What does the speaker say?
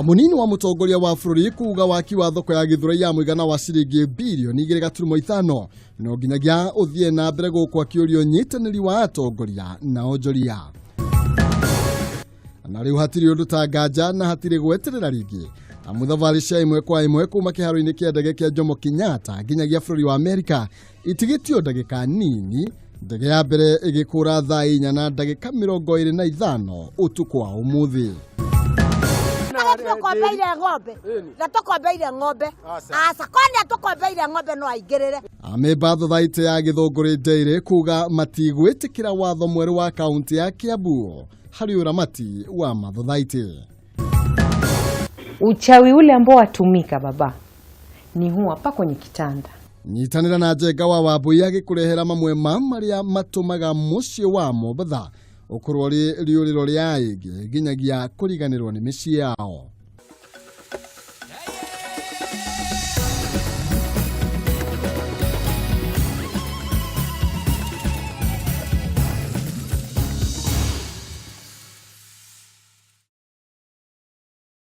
Munini wa mutongoria wa bũrũri kuga waki wa thoko ya Githurai ya mũigana wa ciringi bilioni 2.5 no nginyagia ũthiĩ na mbere gũkũ akĩũrio ũnyitanĩri wa atongoria na onjoria. Na rĩu hatirĩ ũndũ ta nganja na hatirĩ gweterera rĩngĩ, amu thabarĩ cia ĩmwe kwa ĩmwe kuma kĩharo-inĩ kĩa ndege kĩa Jomo Kenyatta nginyagia bũrũri wa Amerika itigĩtio ndagĩka nini, ndege ya mbere ĩgĩkũra thaa 4 na ndagĩka 25 ũtukũ wa ũmũthĩ. Tũkombeire ng'ombe na tũkombeire ng'ombe, aca konia tũkombeire ng'ombe no aingĩrĩre. Amemba thothaitĩ ya Gĩthũngũrĩ Dairy kuga matigwĩtĩkĩra watho mwerũ wa kaunti ya Kiambu harĩ ũramati wa mathothaitĩ. Uchawi ule ambao watumika baba ni huu hapa kwenye kitanda. Nyitanĩra na Njenga wa Wambui agĩkũrehera mamwe ma marĩa matũmaga mũciĩ wa Mombatha ũkorwo ũrĩ rĩũrĩro rĩa aingĩ nginyagia kũriganĩrwo nĩ mĩciĩ yao.